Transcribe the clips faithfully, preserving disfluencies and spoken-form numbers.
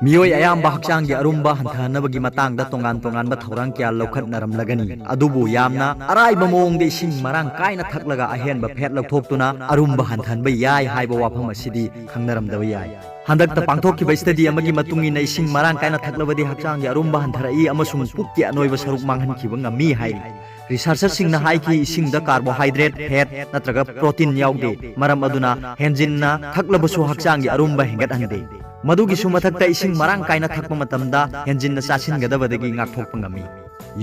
ꯃꯤꯑꯣꯏ ꯑꯌꯥꯝꯕ ꯍꯛꯆꯥꯡꯒꯤ ꯑꯔꯨꯝꯕ ꯍꯟꯊꯍꯟꯅꯕꯒꯤ ꯃꯇꯥꯡꯗ ꯇꯣꯉꯥꯟ ꯇꯣꯉꯥꯟꯕ ꯊꯧꯔꯥꯡ ꯀꯌꯥ ꯂꯧꯈꯠꯅꯔꯝꯂꯒꯅꯤ, ꯑꯗꯨꯕꯨ ꯌꯥꯝꯅ ꯑꯔꯥꯏꯕ ꯃꯑꯣꯡꯗ ꯏꯁꯤꯡ ꯃꯔꯥꯡ ꯀꯥꯏꯅ ꯊꯛꯂꯒ ꯑꯍꯦꯟꯕ ꯐꯦꯠ ꯂꯧꯊꯣꯛꯇꯨꯅ ꯑꯔꯨꯝꯕ ꯍꯟꯊꯍꯟꯕ ꯌꯥꯏ ꯍꯥꯏꯕ ꯋꯥꯐꯝ ꯑꯁꯤꯗꯤ ꯈꯪꯅꯔꯝꯗꯕ ꯌꯥꯏ꯫ ꯍꯟꯗꯛꯇ ꯄꯥꯡꯊꯣꯛꯈꯤꯕ ꯁ꯭ꯇꯗꯤ ꯑꯃꯒꯤ ꯃꯇꯨꯡ ꯏꯟꯅ, ꯏꯁꯤꯡ ꯃꯔꯥꯡ ꯀꯥꯏꯅ ꯊꯛꯂꯕꯗꯤ ꯍꯛꯆꯥꯡꯒꯤ ꯑꯔꯨꯝꯕ ꯍꯟꯊꯔꯛꯏ ꯑꯃꯁꯨꯡ ꯄꯨꯛꯀꯤ ꯑꯅꯣꯏꯕ ꯁꯔꯨꯛ ꯃꯥꯡꯍꯟꯈꯤꯕ ꯉꯝꯃꯤ ꯍꯥꯏꯔꯤ꯫ ꯔꯤꯁꯥꯔꯆꯔꯁꯤꯡꯅ ꯍꯥꯏꯈꯤ, ꯏꯁꯤꯡꯗ ꯀꯥꯔꯕꯣꯍꯥꯏꯗ꯭ꯔꯦꯠ, ꯐꯦꯠ ꯅꯠꯇ꯭ꯔꯒ ꯄ꯭ꯔꯣꯇꯤꯟ ꯌꯥꯎꯗꯦ, ꯃꯔꯝ ꯑꯗꯨꯅ ꯍꯦꯟꯖꯤꯟꯅ ꯊꯛꯂꯕꯁꯨ ꯍꯛꯆꯥꯡꯒꯤ ꯑꯔꯨꯝꯕ ꯍꯦꯟꯒꯠꯍꯟꯗꯦ꯫ ꯃꯗꯨꯒꯤꯁꯨ ꯃꯊꯛꯇ, ꯏꯁꯤꯡ ꯃꯔꯥꯡ ꯀꯥꯏꯅ ꯊꯛꯄ ꯃꯇꯝꯗ ꯍꯦꯟꯖꯤꯟꯅ ꯆꯥꯁꯤꯟꯒꯗꯕꯗꯒꯤ ꯉꯥꯛꯊꯣꯛꯄ ꯉꯝꯃꯤ꯫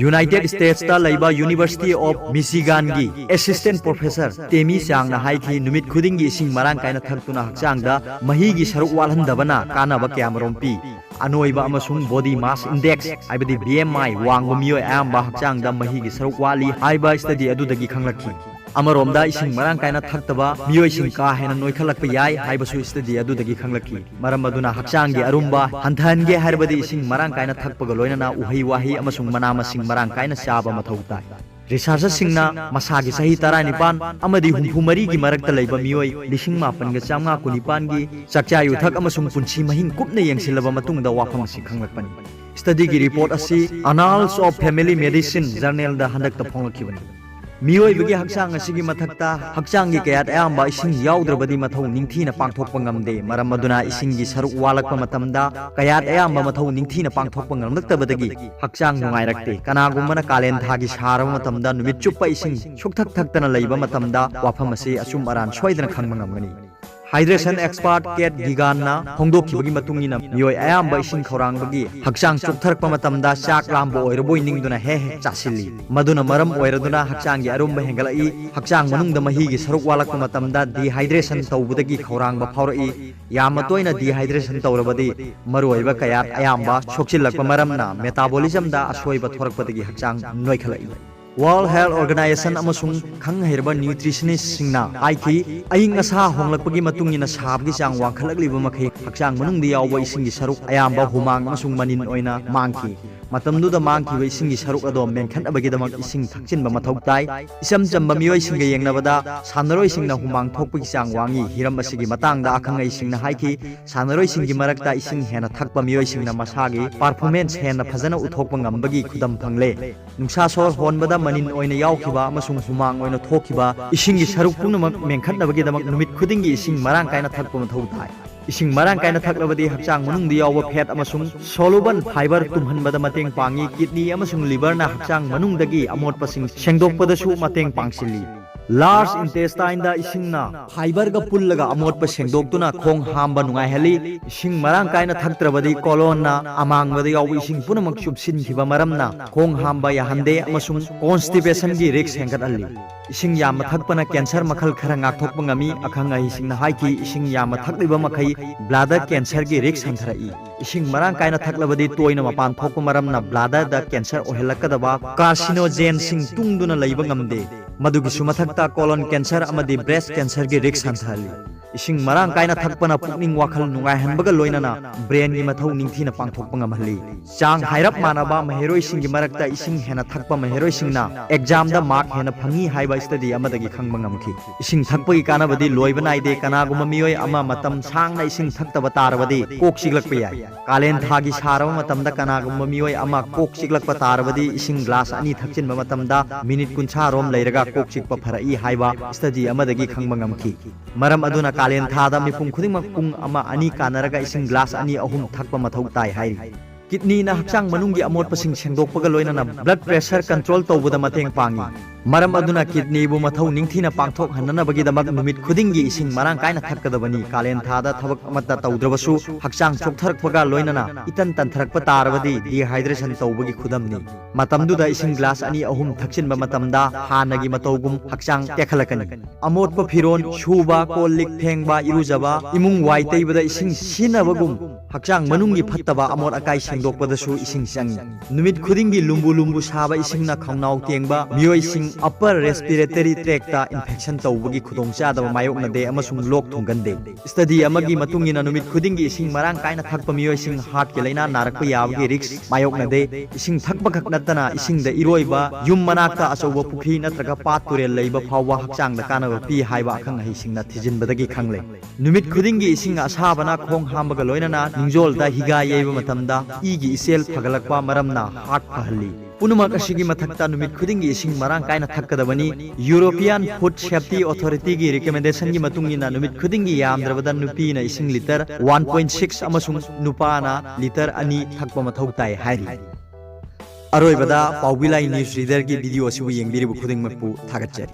ꯌꯨꯅꯥꯏꯇꯦꯗ ꯁ꯭ꯇꯦꯠꯁꯇ ꯂꯩꯕ ꯌꯨꯅꯤꯚꯔꯁꯤꯇꯤ ꯑꯣꯐ ꯃꯤꯆꯤꯒꯥꯟꯒꯤ ꯑꯦꯁꯤꯁꯇꯦꯟꯠ ꯄ꯭ꯔꯣꯐꯦꯁꯔ ꯇꯦꯃꯤ ꯆꯥꯡꯅ ꯍꯥꯏꯈꯤ, ꯅꯨꯃꯤꯠ ꯈꯨꯗꯤꯡꯒꯤ ꯏꯁꯤꯡ ꯃꯔꯥꯡ ꯀꯥꯏꯅ ꯊꯛꯇꯨꯅ ꯍꯛꯆꯥꯡꯗ ꯃꯍꯤꯒꯤ ꯁꯔꯨꯛ ꯋꯥꯠꯍꯟꯗꯕꯅ ꯀꯥꯟꯅꯕ ꯀꯌꯥꯃꯔꯨꯝ ꯄꯤ꯫ ꯑꯅꯣꯏꯕ ꯑꯃꯁꯨꯡ ꯕꯣꯗꯤ ꯃꯥꯁ ꯏꯟꯗꯦꯛꯁ, ꯍꯥꯏꯕꯗꯤ ꯕꯤ ꯑꯦꯝ ꯑꯥꯏ, ꯋꯥꯡꯕ ꯃꯤꯑꯣꯏ ꯑꯌꯥꯝꯕ ꯍꯛꯆꯥꯡꯗ ꯃꯍꯤꯒꯤ ꯁꯔꯨꯛ ꯋꯥꯠꯂꯤ ꯍꯥꯏꯕ ꯁ꯭ꯇꯗꯤ ꯑꯗꯨꯗꯒꯤ ꯈꯪꯂꯛꯈꯤ꯫ ꯑꯃꯔꯣꯝꯗ, ꯏꯁꯤꯡ ꯃꯔꯥꯡ ꯀꯥꯏꯅ ꯊꯛꯇꯕ ꯃꯤꯑꯣꯏꯁꯤꯡ ꯀꯥ ꯍꯦꯟꯅ ꯅꯣꯏꯈꯠꯂꯛꯄ ꯌꯥꯏ ꯍꯥꯏꯕꯁꯨ ꯁ꯭ꯇꯗꯤ ꯑꯗꯨꯗꯒꯤ ꯈꯪꯂꯛꯈꯤ꯫ ꯃꯔꯝ ꯑꯗꯨꯅ, ꯍꯛꯆꯥꯡꯒꯤ ꯑꯔꯨꯝꯕ ꯍꯟꯊꯍꯟꯒꯦ ꯍꯥꯏꯔꯕꯗꯤ, ꯏꯁꯤꯡ ꯃꯔꯥꯡ ꯀꯥꯏꯅ ꯊꯛꯄꯒ ꯂꯣꯏꯅꯅ ꯎꯍꯩ ꯋꯥꯍꯩ ꯑꯃꯁꯨꯡ ꯃꯅꯥ ꯃꯁꯤꯡ ꯃꯔꯥꯡ ꯀꯥꯏꯅ ꯆꯥꯕ ꯃꯊꯧ ꯇꯥꯏ꯫ ꯔꯤꯁꯥꯔꯆꯔꯁꯤꯡꯅ ꯃꯁꯥꯒꯤ ꯆꯍꯤ ꯇꯔꯥꯅꯤꯄꯥꯟ ꯑꯃꯗꯤ ꯍꯨꯝꯐꯨ ꯃꯔꯤꯒꯤ ꯃꯔꯛꯇ ꯂꯩꯕ ꯃꯤꯑꯣꯏ ꯂꯤꯁꯤꯡ ꯃꯥꯄꯟꯒ ꯆꯥꯝꯃꯉꯥ ꯀꯨꯟꯅꯤꯄꯥꯟꯒꯤ ꯆꯥꯛꯆꯥ ꯌꯨꯊꯛ ꯑꯃꯁꯨꯡ ꯄꯨꯟꯁꯤ ꯃꯍꯤꯡ ꯀꯨꯞꯅ ꯌꯦꯡꯁꯤꯜꯂꯕ ꯃꯇꯨꯡꯗ ꯋꯥꯐꯝ ꯑꯁꯤ ꯈꯪꯂꯛꯄꯅꯤ꯫ ꯁ꯭ꯇꯗꯤꯒꯤ ꯔꯤꯄꯣꯔꯠ ꯑꯁꯤ Annals of Family Medicine ꯖꯔꯅꯦꯜꯗ ꯍꯟꯗꯛꯇ ꯐꯣꯡꯂꯛꯈꯤꯕꯅꯤ꯫ ꯃꯤꯑꯣꯏꯕꯒꯤ ꯍꯛꯆꯥꯡ ꯑꯁꯤꯒꯤ ꯃꯊꯛꯇ, ꯍꯛꯆꯥꯡꯒꯤ ꯀꯌꯥꯠ ꯑꯌꯥꯝꯕ ꯏꯁꯤꯡ ꯌꯥꯎꯗ꯭ꯔꯕꯗꯤ ꯃꯊꯧ ꯅꯤꯡꯊꯤꯅ ꯄꯥꯡꯊꯣꯛꯄ ꯉꯝꯗꯦ꯫ ꯃꯔꯝ ꯑꯗꯨꯅ, ꯏꯁꯤꯡꯒꯤ ꯁꯔꯨꯛ ꯋꯥꯠꯂꯛꯄ ꯃꯇꯝꯗ ꯀꯌꯥꯠ ꯑꯌꯥꯝꯕ ꯃꯊꯧ ꯅꯤꯡꯊꯤꯅ ꯄꯥꯡꯊꯣꯛꯄ ꯉꯝꯂꯛꯇꯕꯗꯒꯤ ꯍꯛꯆꯥꯡ ꯅꯨꯡꯉꯥꯏꯔꯛꯇꯦ꯫ ꯀꯅꯥꯒꯨꯝꯕꯅ ꯀꯥꯂꯦꯟ ꯊꯥꯒꯤ ꯁꯥꯔꯕ ꯃꯇꯝꯗ ꯅꯨꯃꯤꯠ ꯆꯨꯞꯄ ꯏꯁꯤꯡ ꯁꯨꯛꯊꯛ ꯊꯛꯇꯅ ꯂꯩꯕ ꯃꯇꯝꯗ ꯋꯥꯐꯝ ꯑꯁꯤ ꯑꯆꯨꯝ ꯑꯔꯥꯟ ꯁꯣꯏꯗꯅ ꯈꯪꯕ ꯉꯝꯒꯅꯤ꯫ ꯍꯥꯏꯗ꯭ꯔꯦꯁꯟ ꯑꯦꯛꯁꯄꯔꯠ ꯀꯦꯠ ꯒꯤꯒꯥꯟꯅ ꯐꯣꯡꯗꯣꯛꯈꯤꯕꯒꯤ ꯃꯇꯨꯡ ꯏꯟꯅ, ꯃꯤꯑꯣꯏ ꯑꯌꯥꯝꯕ ꯏꯁꯤꯡ ꯈꯧꯔꯥꯡꯕꯒꯤ ꯍꯛꯆꯥꯡ ꯆꯣꯛꯊꯔꯛꯄ ꯃꯇꯝꯗ ꯆꯥꯛ ꯂꯥꯝꯕ ꯑꯣꯏꯔꯕꯣꯏ ꯅꯤꯡꯗꯨꯅ ꯍꯦꯛ ꯍꯦꯛ ꯆꯥꯁꯤꯜꯂꯤ꯫ ꯃꯗꯨꯅ ꯃꯔꯝ ꯑꯣꯏꯔꯗꯨꯅ ꯍꯛꯆꯥꯡꯒꯤ ꯑꯔꯨꯝꯕ ꯍꯦꯟꯒꯠꯂꯛꯏ꯫ ꯍꯛꯆꯥꯡ ꯃꯅꯨꯡꯗ ꯃꯍꯤꯒꯤ ꯁꯔꯨꯛ ꯋꯥꯠꯂꯛꯄ ꯃꯇꯝꯗ ꯗꯤꯍꯥꯏꯗ꯭ꯔꯦꯁꯟ ꯇꯧꯕꯗꯒꯤ ꯈꯧꯔꯥꯡꯕ ꯐꯥꯎꯔꯛꯏ꯫ ꯌꯥꯝꯅ ꯇꯣꯏꯅ ꯗꯤꯍꯥꯏꯗ꯭ꯔꯦꯁꯟ ꯇꯧꯔꯕꯗꯤ, ꯃꯔꯨꯑꯣꯏꯕ ꯀꯌꯥꯠ ꯑꯌꯥꯝꯕ ꯁꯣꯛꯆꯤꯜꯂꯛꯄ ꯃꯔꯝꯅ ꯃꯦꯇꯥꯕꯣꯂꯤꯖꯝꯗ ꯑꯁꯣꯏꯕ ꯊꯣꯔꯛꯄꯗꯒꯤ ꯍꯛꯆꯥꯡ ꯅꯣꯏꯈꯠꯂꯛꯏ꯫ ꯋꯥꯔꯜꯗ ꯍꯦꯜꯊ ꯑꯣꯔꯒꯅꯥꯏꯖꯦꯁꯟ ꯑꯃꯁꯨꯡ ꯈꯪ ꯍꯩꯔꯕ ꯅ꯭ꯌꯨꯇ꯭ꯔꯤꯁꯅꯤꯁꯁꯤꯡꯅ ꯍꯥꯏꯈꯤ, ꯑꯏꯪ ꯑꯁꯥ ꯍꯣꯡꯂꯛꯄꯒꯤ ꯃꯇꯨꯡ ꯏꯟꯅ ꯁꯥꯕꯒꯤ ꯆꯥꯡ ꯋꯥꯡꯈꯠꯂꯛꯂꯤꯕ ꯃꯈꯩ, ꯍꯛꯆꯥꯡ ꯃꯅꯨꯡꯗ ꯌꯥꯎꯕ ꯏꯁꯤꯡꯒꯤ ꯁꯔꯨꯛ ꯑꯌꯥꯝꯕ ꯍꯨꯃꯥꯡ ꯑꯃꯁꯨꯡ ꯃꯅꯤꯟ ꯑꯣꯏꯅ ꯃꯥꯡꯈꯤ꯫ ꯃꯇꯝꯗꯨꯗ ꯃꯥꯡꯈꯤꯕ ꯏꯁꯤꯡꯒꯤ ꯁꯔꯨꯛ ꯑꯗꯣ ꯃꯦꯟꯈꯠꯅꯕꯒꯤꯗꯃꯛ ꯏꯁꯤꯡ ꯊꯛꯆꯤꯟꯕ ꯃꯊꯧ ꯇꯥꯏ꯫ ꯏꯆꯝ ꯆꯝꯕ ꯃꯤꯑꯣꯏꯁꯤꯡꯒ ꯌꯦꯡꯅꯕꯗ ꯁꯥꯟꯅꯔꯣꯏꯁꯤꯡꯅ ꯍꯨꯃꯥꯡ ꯊꯣꯛꯄꯒꯤ ꯆꯥꯡ ꯋꯥꯡꯏ꯫ ꯍꯤꯔꯝ ꯑꯁꯤꯒꯤ ꯃꯇꯥꯡꯗ ꯑꯈꯪ ꯑꯍꯩꯁꯤꯡꯅ ꯍꯥꯏꯈꯤ, ꯁꯥꯟꯅꯔꯣꯏꯁꯤꯡꯒꯤ ꯃꯔꯛꯇ ꯏꯁꯤꯡ ꯍꯦꯟꯅ ꯊꯛꯄ ꯃꯤꯑꯣꯏꯁꯤꯡꯅ ꯃꯁꯥꯒꯤ performance ꯍꯦꯟꯅ ꯐꯖꯅ ꯎꯠꯊꯣꯛꯄ ꯉꯝꯕꯒꯤ ꯈꯨꯗꯝ ꯐꯪꯂꯦ꯫ ꯅꯨꯡꯁꯥ ꯁꯣꯔ ꯍꯣꯟꯕꯗ ꯃꯅꯤꯟ ꯑꯣꯏꯅ ꯌꯥꯎꯈꯤꯕ ꯑꯃꯁꯨꯡ ꯍꯨꯃꯥꯡ ꯑꯣꯏꯅ ꯊꯣꯛꯈꯤꯕ ꯏꯁꯤꯡꯒꯤ ꯁꯔꯨꯛ ꯄꯨꯝꯅꯃꯛ ꯃꯦꯟꯈꯠꯅꯕꯒꯤꯗꯃꯛ ꯅꯨꯃꯤꯠ ꯈꯨꯗꯤꯡꯒꯤ ꯏꯁꯤꯡ ꯃꯔꯥꯡ ꯀꯥꯏꯅ ꯊꯛꯄ ꯃꯊꯧ ꯇꯥꯏ꯫ ꯏꯁꯤꯡ ꯃꯔꯥꯡ ꯀꯥꯏꯅ ꯊꯛꯂꯕꯗꯤ ꯍꯛꯆꯥꯡ ꯃꯅꯨꯡꯗ ꯌꯥꯎꯕ fat ꯑꯃꯁꯨꯡ soluble fiber ꯇꯨꯝꯍꯟꯕꯗ ꯃꯇꯦꯡ ꯄꯥꯡꯏ꯫ Kidney ꯑꯃꯁꯨꯡ liver ꯅ ꯍꯛꯆꯥꯡ ꯃꯅꯨꯡꯗꯒꯤ ꯑꯃꯣꯠꯄꯁꯤꯡ ꯁꯦꯡꯗꯣꯛꯄꯗꯁꯨ ꯃꯇꯦꯡ ꯄꯥꯡꯁꯤꯜꯂꯤ꯫ Large intestine ꯗ ꯏꯁꯤꯡꯅ fiber ꯒ ꯄꯨꯜꯂꯒ ꯑꯃꯣꯠꯄ ꯁꯦꯡꯗꯣꯛꯇꯨꯅ ꯈꯣꯡ ꯍꯥꯝꯕ ꯅꯨꯡꯉꯥꯏꯍꯜꯂꯤ꯫ ꯏꯁꯤꯡ ꯃꯔꯥꯡ ꯀꯥꯏꯅ ꯊꯛꯇ꯭ꯔꯕꯗꯤ colon ꯅ ꯑꯃꯥꯡꯕꯗ ꯌꯥꯎꯕ ꯏꯁꯤꯡ ꯄꯨꯝꯅꯃꯛ ꯆꯨꯞꯁꯤꯟꯈꯤꯕ ꯃꯔꯝꯅ ꯈꯣꯡ ꯍꯥꯝꯕ ꯌꯥꯍꯟꯗꯦ ꯑꯃꯁꯨꯡ constipation ꯒꯤ risk ꯍꯦꯟꯒꯠꯍꯜꯂꯤ꯫ ꯏꯁꯤꯡ ꯌꯥꯝꯅ ꯊꯛꯄꯅ cancer ꯃꯈꯜ ꯈꯔ ꯉꯥꯛꯊꯣꯛꯄ ꯉꯝꯃꯤ꯫ ꯑꯈꯪ ꯑꯍꯩꯁꯤꯡꯅ ꯍꯥꯏꯈꯤ, ꯏꯁꯤꯡ ꯌꯥꯝꯅ ꯊꯛꯂꯤꯕ ꯃꯈꯩ bladder cancer ꯒꯤ risk ꯍꯟꯊꯔꯛꯏ꯫ ꯏꯁꯤꯡ ꯃꯔꯥꯡ ꯀꯥꯏꯅ ꯊꯛꯂꯕꯗꯤ ꯇꯣꯏꯅ ꯃꯄꯥꯟ ꯊꯣꯛꯄ ꯃꯔꯝꯅ bladder ꯗ cancer ꯑꯣꯏꯍꯜꯂꯛꯀꯗꯕ carcinogen ꯁꯤꯡ ꯇꯨꯡꯗꯨꯅ ꯂꯩꯕ ꯉꯝꯗꯦ꯫ ꯃꯗꯨꯒꯤꯁꯨ ꯃꯊꯛꯇ colon cancer ꯑꯃꯗꯤ breast cancer ꯒꯤ risk ꯍꯟꯊꯍꯜꯂꯤ꯫ ꯏꯁꯤꯡ ꯃꯔꯥꯡ ꯀꯥꯏꯅ ꯊꯛꯄꯅ ꯄꯨꯛꯅꯤꯡ ꯋꯥꯈꯜ ꯅꯨꯡꯉꯥꯏꯍꯟꯕꯒ ꯂꯣꯏꯅꯅ brain ꯒꯤ ꯃꯊꯧ ꯅꯤꯡꯊꯤꯅ ꯄꯥꯡꯊꯣꯛꯄ ꯉꯝꯍꯜꯂꯤ꯫ ꯆꯥꯡ ꯍꯥꯏꯔꯞ ꯃꯥꯟꯅꯕ ꯃꯍꯩꯔꯣꯏꯁꯤꯡꯒꯤ ꯃꯔꯛꯇ ꯏꯁꯤꯡ ꯍꯦꯟꯅ ꯊꯛꯄ ꯃꯍꯩꯔꯣꯏꯁꯤꯡꯅ exam ꯗ mark ꯍꯦꯟꯅ ꯐꯪꯏ ꯍꯥꯏꯕ study ꯑꯃꯗꯒꯤ ꯈꯪꯕ ꯉꯝꯈꯤ꯫ ꯏꯁꯤꯡ ꯊꯛꯄꯒꯤ ꯀꯥꯟꯅꯕꯗꯤ ꯂꯣꯏꯕ ꯅꯥꯏꯗꯦ꯫ ꯀꯅꯥꯒꯨꯝꯕ ꯃꯤꯑꯣꯏ ꯑꯃ ꯃꯇꯝ ꯁꯥꯡꯅ ꯏꯁꯤꯡ ꯊꯛꯇꯕ ꯇꯥꯔꯕꯗꯤ ꯀꯣꯛ ꯆꯤꯛꯂꯛꯄ ꯌꯥꯏ꯫ ꯀꯥꯂꯦꯟ ꯊꯥꯒꯤ ꯁꯥꯔꯕ ꯃꯇꯝꯗ ꯀꯅꯥꯒꯨꯝꯕ ꯃꯤꯑꯣꯏ ꯑꯃ ꯀꯣꯛ ꯆꯤꯛꯂꯛꯄ ꯇꯥꯔꯕꯗꯤ ꯏꯁꯤꯡ glass ꯑꯅꯤ ꯊꯛꯆꯤꯟꯕ ꯃꯇꯝꯗ minute ꯀꯨꯟꯊ꯭ꯔꯥ ꯔꯣꯝ ꯂꯩꯔꯒ ꯀꯣꯛ ꯆꯤꯛꯄ ꯐꯔꯛꯏ ꯍꯥꯏꯕ study ꯑꯃꯗꯒꯤ ꯈꯪꯕ ꯉꯝꯈꯤ꯫ ꯃꯔꯝ ꯑꯗꯨꯅ ꯀꯥꯂꯦꯟ ꯊꯥꯗ ꯃꯤꯄꯨꯝ ꯈꯨꯗꯤꯡꯃꯛ ꯄꯨꯡ ꯑꯃ ꯑꯅꯤ ꯀꯥꯟꯅꯔꯒ ꯏꯁꯤꯡ glass ꯑꯅꯤ ꯑꯍꯨꯝ ꯊꯛꯄ ꯃꯊꯧ ꯇꯥꯏ ꯍꯥꯏꯔꯤ꯫ Kidney ꯅ ꯍꯛꯆꯥꯡ ꯃꯅꯨꯡꯒꯤ ꯑꯃꯣꯠꯄꯁꯤꯡ ꯁꯦꯡꯗꯣꯛꯄꯒ ꯂꯣꯏꯅꯅ blood pressure control ꯇꯧꯕꯗ ꯃꯇꯦꯡ ꯄꯥꯡꯏ꯫ ꯃꯔꯝ ꯑꯗꯨꯅ kidney ꯕꯨ ꯃꯊꯧ ꯅꯤꯡꯊꯤꯅ ꯄꯥꯡꯊꯣꯛꯍꯟꯅꯅꯕꯒꯤꯗꯃꯛ ꯅꯨꯃꯤꯠ ꯈꯨꯗꯤꯡꯒꯤ ꯏꯁꯤꯡ ꯃꯔꯥꯡ ꯀꯥꯏꯅ ꯊꯛꯀꯗꯕꯅꯤ꯫ ꯀꯥꯂꯦꯟ ꯊꯥꯗ ꯊꯕꯛ ꯑꯃꯠꯇ ꯇꯧꯗ꯭ꯔꯕꯁꯨ ꯍꯛꯆꯥꯡ ꯆꯣꯛꯊꯔꯛꯄꯒ ꯂꯣꯏꯅꯅ ꯏꯇꯟ ꯇꯟꯊꯔꯛꯄ ꯇꯥꯔꯕꯗꯤ dehydration ꯇꯧꯕꯒꯤ ꯈꯨꯗꯝꯅꯤ꯫ ꯃꯇꯝꯗꯨꯗ ꯏꯁꯤꯡ glass ꯑꯅꯤ ꯑꯍꯨꯝ ꯊꯛꯆꯤꯟꯕ ꯃꯇꯝꯗ ꯍꯥꯟꯅꯒꯤ ꯃꯇꯧꯒꯨꯝ ꯍꯛꯆꯥꯡ ꯇꯦꯛꯈꯠꯂꯛꯀꯅꯤ꯫ ꯑꯃꯣꯠꯄ ꯐꯤꯔꯣꯜ ꯁꯨꯕ, ꯀꯣꯜ ꯂꯤꯛ ꯐꯦꯡꯕ, ꯏꯔꯨꯖꯕ, ꯏꯃꯨꯡ ꯋꯥꯏ ꯇꯩꯕꯗ ꯏꯁꯤꯡ ꯁꯤꯖꯤꯟꯅꯕꯒꯨꯝ ꯍꯛꯆꯥꯡ ꯃꯅꯨꯡꯒꯤ ꯐꯠꯇꯕ ꯑꯃꯣꯠ ꯑꯀꯥꯏꯁꯤꯡ ꯁꯦꯡꯗꯣꯛꯄꯗꯁꯨ ꯏꯁꯤꯡ ꯆꯪꯏ꯫ ꯅꯨꯃꯤꯠ ꯈꯨꯗꯤꯡꯒꯤ ꯂꯨꯝꯕꯨ ꯂꯨꯝꯕꯨ ꯁꯥꯕ ꯏꯁꯤꯡꯅ ꯈꯧꯅꯥꯎ ꯇꯦꯡꯕ ꯃꯤꯑꯣꯏꯁꯤꯡ upper respiratory tract ꯇ infection ꯇꯧꯕꯒꯤ ꯈꯨꯗꯣꯡꯆꯥꯗꯕ ꯃꯥꯌꯣꯛꯅꯗꯦ ꯑꯃꯁꯨꯡ ꯂꯣꯛ ꯊꯨꯡꯒꯟꯗꯦ꯫ Study ꯑꯃꯒꯤ ꯃꯇꯨꯡ ꯏꯟꯅ ꯅꯨꯃꯤꯠ ꯈꯨꯗꯤꯡꯒꯤ ꯏꯁꯤꯡ ꯃꯔꯥꯡ ꯀꯥꯏꯅ ꯊꯛꯄ ꯃꯤꯑꯣꯏꯁꯤꯡ heart ꯀꯤ ꯂꯥꯏꯅꯥ ꯅꯥꯔꯛꯄ ꯌꯥꯕꯒꯤ risk ꯃꯥꯌꯣꯛꯅꯗꯦ꯫ ꯏꯁꯤꯡ ꯊꯛꯄ ꯈꯛ ꯅꯠꯇꯅ ꯏꯁꯤꯡꯗ ꯏꯔꯣꯏꯕ, ꯌꯨꯝ ꯃꯅꯥꯛꯇ ꯑꯆꯧꯕ ꯄꯨꯈ꯭ꯔꯤ ꯅꯠꯇ꯭ꯔꯒ ꯄꯥꯠ ꯇꯨꯔꯦꯜ ꯂꯩꯕ ꯐꯥꯎꯕ ꯍꯛꯆꯥꯡꯗ ꯀꯥꯟꯅꯕ ꯄꯤ ꯍꯥꯏꯕ ꯑꯈꯪ ꯑꯍꯩꯁꯤꯡꯅ ꯊꯤꯖꯤꯟꯕꯗꯒꯤ ꯈꯪꯂꯦ꯫ ꯅꯨꯃꯤꯠ ꯈꯨꯗꯤꯡꯒꯤ ꯏꯁꯤꯡ ꯑꯁꯥꯕꯅ ꯈꯣꯡ ꯍꯥꯝꯕꯒ ꯂꯣꯏꯅꯅ ꯅꯤꯡꯖꯣꯜꯗ ꯍꯤꯒꯥ ꯌꯩꯕ ꯃꯇꯝꯗ ꯏꯒꯤ ꯏꯆꯦꯜ ꯐꯒꯠꯂꯛꯄ ꯃꯔꯝꯅ heart ꯐꯍꯜꯂꯤ꯫ ꯄꯨꯝꯅꯃꯛ ꯑꯁꯤꯒꯤ ꯃꯊꯛꯇ ꯅꯨꯃꯤꯠ ꯈꯨꯗꯤꯡꯒꯤ ꯏꯁꯤꯡ ꯃꯔꯥꯡ ꯀꯥꯏꯅ ꯊꯛꯀꯗꯕꯅꯤ꯫ European Food Safety Authority ꯒꯤ recommendation ꯒꯤ ꯃꯇꯨꯡ ꯏꯟꯅ ꯅꯨꯃꯤꯠ ꯈꯨꯗꯤꯡꯒꯤ ꯌꯥꯝꯗ꯭ꯔꯕꯗ ꯅꯨꯄꯤꯅ ꯏꯁꯤꯡ litre one point six ꯑꯃꯁꯨꯡ ꯅꯨꯄꯥꯅ litre ꯑꯅꯤ ꯊꯛꯄ ꯃꯊꯧ ꯇꯥꯏ ꯍꯥꯏꯔꯤ꯫ ꯑꯔꯣꯏꯕꯗ ꯄꯥꯎꯕꯤꯂꯥꯏ news reader ꯒꯤ video ꯑꯁꯤꯕꯨ ꯌꯦꯡꯕꯤꯔꯤꯕ ꯈꯨꯗꯤꯡꯃꯛꯄꯨ ꯊꯥꯒꯠꯆꯔꯤ꯫